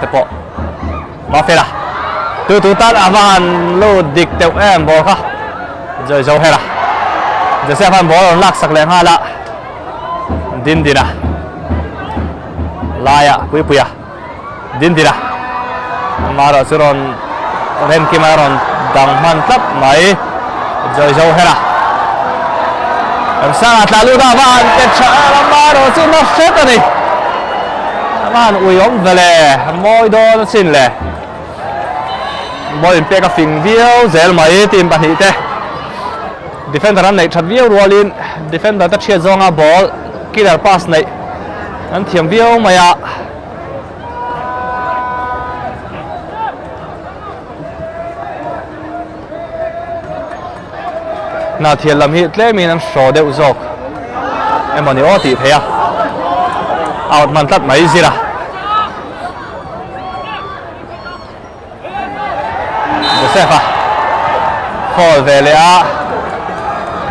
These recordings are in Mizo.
Te pawh Mafela tu tu tan a va han lut dik deuh em ball kha Joy Zohera Joseph an ball rawn lak sak leh nghal a Dindina laia Puipuia Dindina amaherawh chu rawn Remkima rawn dang hman tlat mai Joy Zohera Remsanga tla lut a va han pe tha em amaherawh chu na hret a ni. A va han ui awm ve le, a mawi dawn asin le. Ball inpek a fing viau zel mai team pahnih te. Defender an neih that viau rualin defender te thiat zawnga ball killer pass neih an thiam viau mai a. Hnahthial lam hi tlemin an hraw deuh zawk emaw ni aw tih theih a, out hman tlat mai zir a. Joseph a foul ve leh a,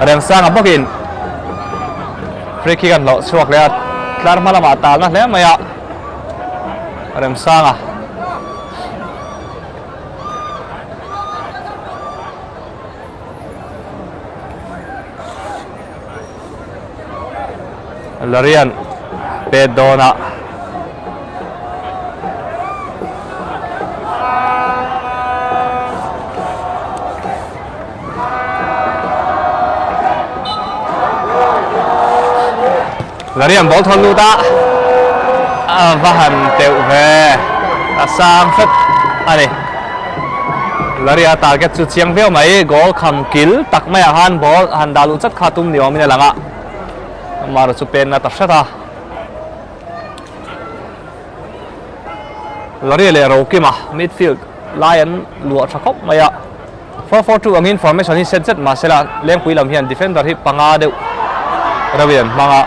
Remsanga bawkin free kick an hlawh chhuak leh a, tlar hma lamah talna hle mai a, Remsanga. Larian pet dawn a. Larian ball thawn lut a, a va han teuh ve, a sang hret a ni. Laria target chu chiang viau mai, goal kham kil tak maiah khan ball han dah luh chat kha tum ni awmin a lang a, amaherawh chu pen na ta hret a. Laria leh Rokima midfield lai an luah tha khawp mai a. 4-4-2 angin formation hi set zet mahsela Lengpui lam hian defender hi panga deuh reuhin an hmang a,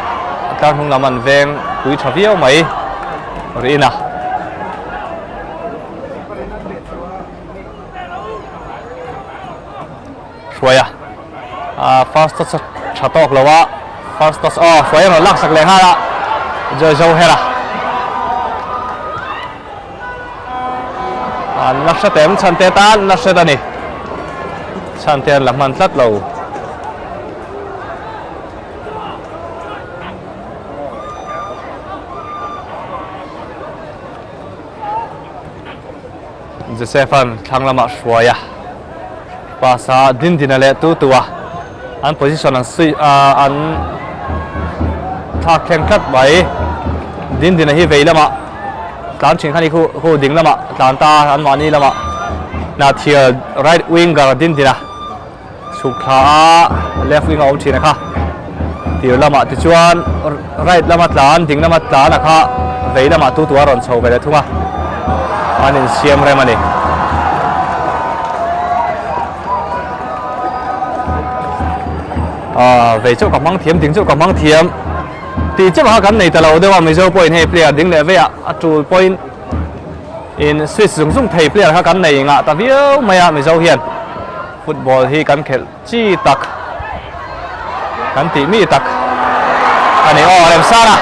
tlar hnung lam an veng pui tha viau mai rihin a. Hruai a, ah first touch a tha tawk lo a, first touch aw hruai a rawn laksak leh nghal a, Joy Zohera. An la hre tem chhante tan la hret a ni. Chhante an la hman tlat lo. Joseph-a'n thlang lamah hruai a, pass a Dindina leh Tutu-a an position an suih an thlak thleng tlat mai. Dindina hi vei lamah tlan thin kha ni khu khu ding lamah tlan ta an mahni lamah Hnahthial right winger Dindina chhuk thla a left wing a awm thin a kha tir lamah tichuan right lama tlan ding lama tlan a kha vei lamah tu tu a rawn chho ve leh thung a an insiam rem a ni. Ah vei chauh ka hmang thiam ding chauh ka hmang thiam tih chauh kha kan nei ta lo deuh a Mizo pawhin hei player ding leh veiah a tul pawhin in switch zung zung thei player kha kan nei ngah ta viau mai a Mizo hian football hi kan khelh chi tak kan tih mi tak a ni aw Remsana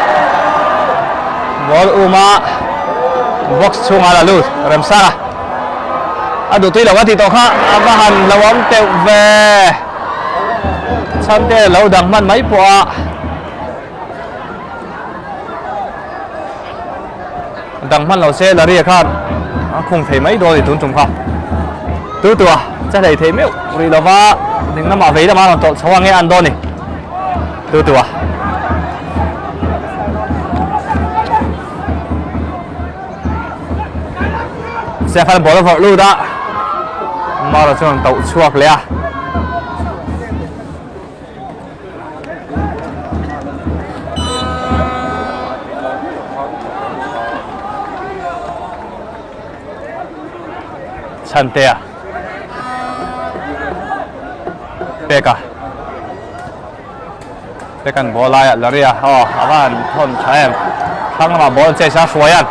ball uma box chhungah la lut Remsana a duh tui lo a tih tawh kha a va han lo awm teuh ve chhante lo dang hman mai pawh a. Dang hman lo se Larry-a khan a khung thei mai dawn a ni tun tum kha. Tu tua che hlei thei meuh rih lova ding lamah vei lamah a rawn tawlh chho ang nge an dawn ni. Tu tua. Stefan ball a vawrh lut a, Mara chuan a tauh chhuak leh a. Chhantea Peka Pekan ball laiah Laria aw a va han thawn tha em thlang lamah ball an chase a Hruaia'n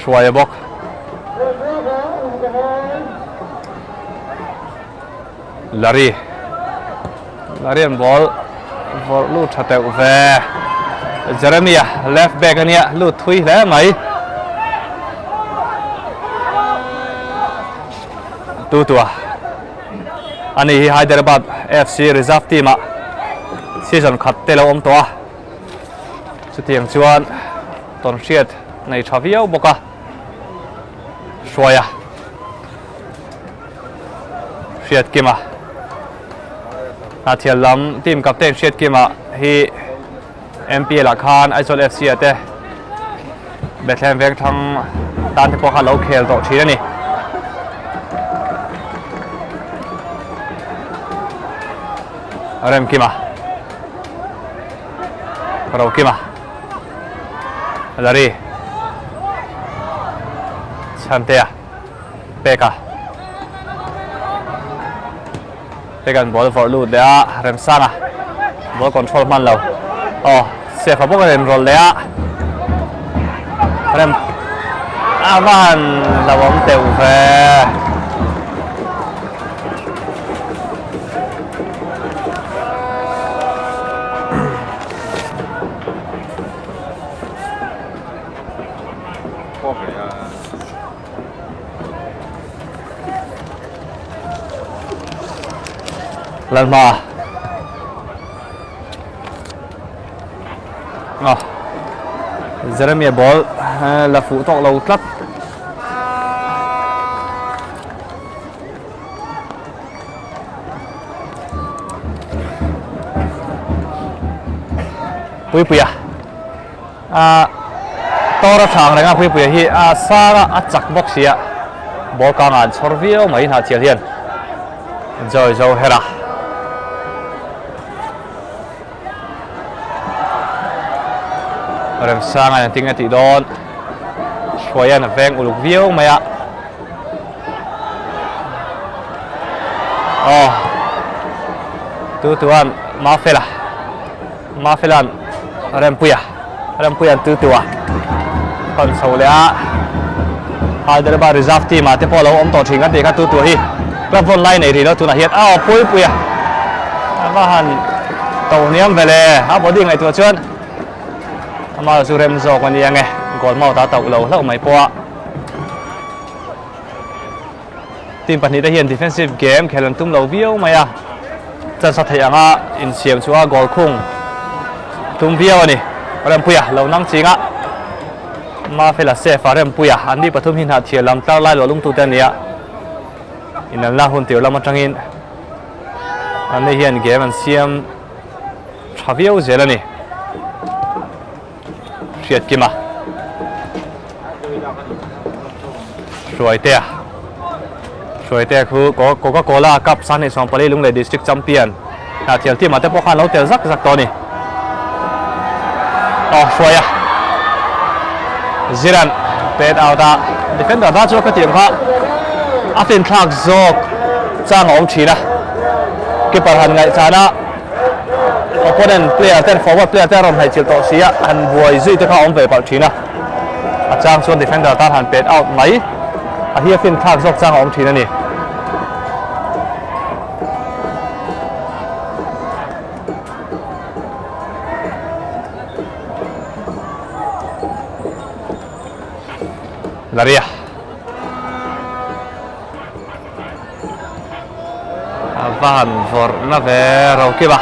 Hruaia bawk. Lari Lari an ball vawrh lut tha teuh ve. Jeremia left back a nia lut thui hle mai. Tutua ani hi Hyderabad FC reserve team ah season khat te lo awm tawh a. Chutiang chuan tawnhriat nei tha viau bawk a hruai a. Hriatkima Hnahthial lam team captain Hriatkima hi MPL ah khan Aizawl FC ah te Bethlehem Vengthlang tan te pawh kha lo khel tawh thin a ni. Remkima Rokima Lari Chhantea Peka Pekan ball vawrh lut leh a Remsanga ball control hman lo aw Sefa bawk a rawn rawlh leh a Rem a va han lo awm teuh ve. Lalhma ah Jeremia ball la fuh tawk lo tlat Puipuia A tor a thang reng a Puipuia hi a sang a a chak bawk si a ball kangah an chhawr viau mai hnah chial hian Joy zo her a. Remsanga in a ting a tih dawn Hruaian a veng uluk viau mai a. Aw tu tuan Mafela. Mafelan Rempuia Rempuia'n Tutua rawn chho leh a, Hyderabad reserve team ah te pawh a lo awm tawh thin kan tih kha Tutua hi club vawn lai nei rih lo tunah hian aw Puipuia a va han to hniam ve le a body ngaihtuah chuan amah chu rem zawk a ni ang e goal mouth a tauh lo hlauh mai pawh a. Team pahnihte hian defensive game khelh an tum lo viau mai a, chance a theih anga insiam chu a goal khung tum viau a ni. Rempuia lo nang ching a, Mafela safe a Rempuia an ni pathum hi hnahthial lam tlar lai luah lungtute a ni a, inelna hun tir lam atangin an ni hian game an siam tha viau zel a ni. Hriatkima Hruaitea Hruaitea khu Coca Cola Cup 2024 Lunglei District Champion Hnahthial team ah te pawh khan lo tel zak zak tawh a ni. Aw Hruaia Ziran pet out a defender ta chu ka tih ang kha a finthlak zawk chang a awm thin a keeper han ngaihchana Opponent player ten forward player te a rawn hnaihchilh tawh si a, han buai zui te kha a awm ve palh thin a. A chang chuan defender tan han pet out mai a hi a fin thlak zawk chang a awm thin a ni. Laria. A va han vawrh na ve ro kip a.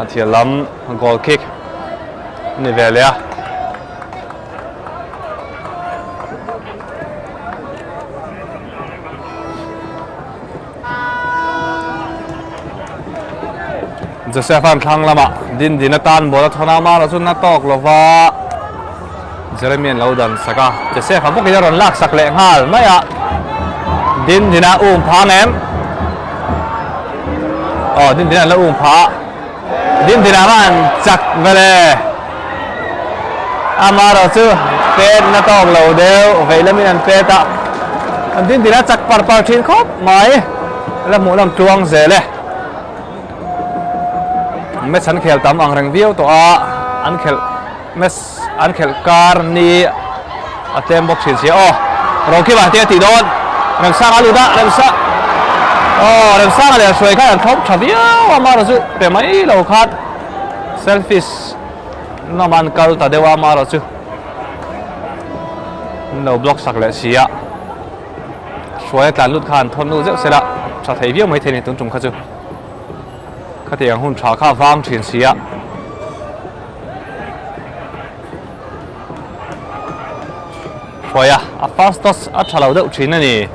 A thial lam goal kick ni ve leh a. Joseph-a'n thlang lamah Dindin atan ball a thawn a, amaherawh chu na tawk lova Jeremy-a'n lo dan sak a, Joseph-a bawkin a rawn lak sak leh nghal mai a, Dindina um pha ang em? Aw, Dindina an la um pha a, Dindina khan chak vele amaherawh chu pet na tawk lo deuh vei lamin an pet a, an Dindina chak par par thin khawp mai, la hmuh lam tluang zel e. Match an khel tam ang reng viau tawh a, an khelh match an khelh kar ni a tlem bawk thin sia aw. Rokima te a tih dawn. Remsanga a lut a, Remsa Aw Remsanga leh a hruai khan an thlawp tha viau a, amaherawh chu pe mai lo khan selfish lam an kal ta deuh a, amaherawh chu an lo block sak leh si a, hruai a tlan lut khan an thawn lut zeuh sela tha thei viau mai thei a ni tun tum kha chu. Khatiang hun tha kha a vang thin si a. Hruai a, a first touch a tha lo deuh thin a ni.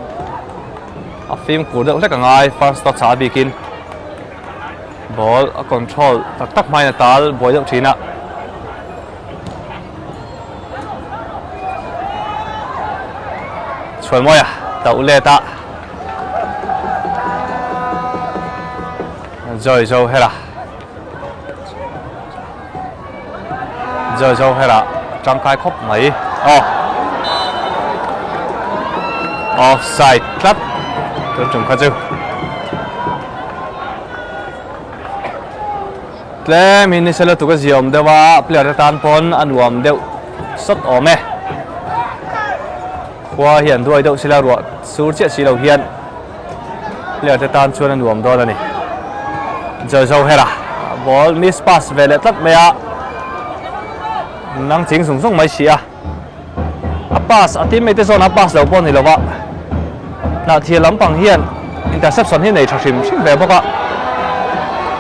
A fimkhur deuh hlek a ngai first touch ah a bikin ball a control tak tak hmain a tal buai deuh thin a. Chhuanmawi a tauh let a. Joy Zohera Joy Zohera tangkai khawp mai aw offside tlat tun tum kha chu tlem in ni sela tuk a ziawm deuh a player te tan pawn a nuam deuh sawt awm e. Khua hi an duai deuh sila ruah sur chiah si lo hian player te tan chuan a nuam dawn a ni. Jojo Hera ball miss pass ve leh tlat mai a, nang ching zung zung mai si a. A pass a teammate te zawn a pass lo pawh ni lova hnahthir lampang hian interception hi nei tha hrim hrim ve bawk a.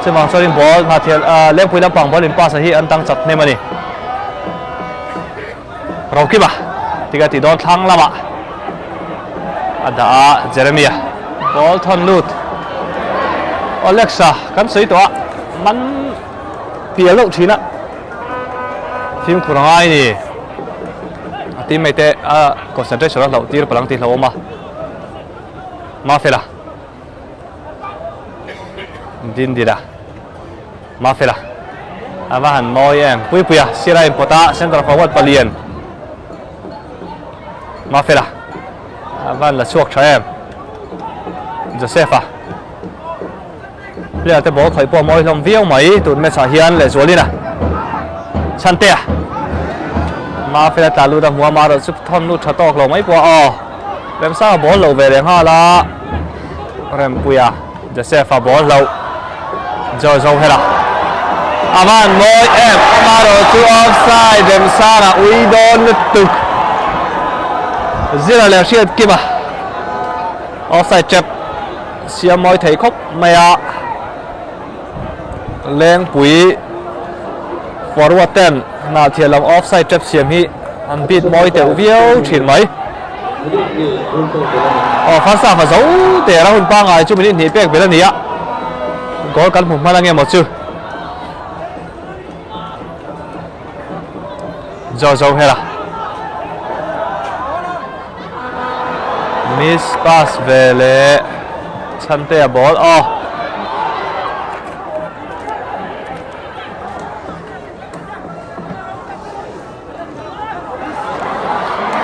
Chuvang chuanin ball hnahthir lengpui lampang ball in pass a hi an tang chat hnem a ni. Rokima tika tih dawn thlang lamah a dah a, Jeremia ball thawn lut Alexa kan sawi tawh a, man pial deuh thin a, fimkhur a ngai a ni, a teammate te a concentration a hlauh tir palang tih hlauhawm a, Mafela Dindira. Mafela a va han mawi em. Puipuia sir a inpawt a, centre forward palian. Mafela a va han la chhuak tha em. Joseph-a player te ball khawih pawh a mawi hlawm viau mai tun match ah hian lehzualin a Chhantea Mafela tla lut a hmu a, amaherawh chu thawn lut tha tawk lo mai pawh a aw. Remsanga ball lo ve leh nghal a, Rempuia. Joseph-a ball hlauh Jojo hela a van mawi em amaherawh chu offside Remsanga ui dawn lutuk Zira leh Hriatkima offside trap siam mawi thei khawp mai a Lengpui forward ten Hnahthia lam offside trap siam hi an beat mawi teuh viau thin mai. Aw first half a zo der a hun pangngai chu minute hnih pek vel a ni a, goal kan hmu hman ange maw chu. Jojo hela miss pass ve leh Chhantea ball aw.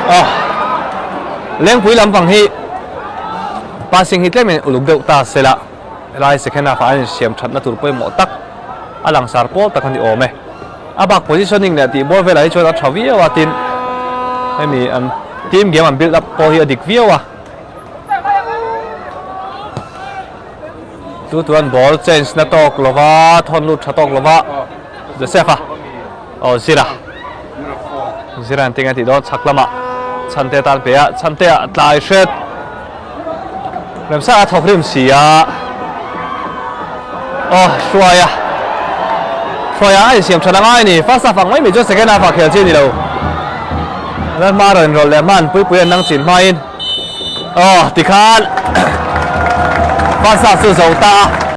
Aw Lengpui lampang hi passing hi tlemin uluk deuh ta sela helai second half ah an insiam thatna tur pawimawh tak a langsar pawl tak a ni awm e. A bak positioning leh tih bawr velah hi chuan a tha viau a tin hemi an team game an build up pawh hi a dik viau a. Chu chuan ball change na tawk lova thawn lut tha tawk lova Joseph a aw Zira Zira an tinge tih dawn chhak lamah Chhante tan pe a Chhante ah tlai hret Remsa a thawk rim si a aw Hruaia Hruaia a insiam tha ngai a ni first half ang mai mai chuan second half ah khel chi a ni lo Lalhma rawn inrawlh leh hman Puipuii an nang chin hmain. Aw tikhan first half chu zo ta a.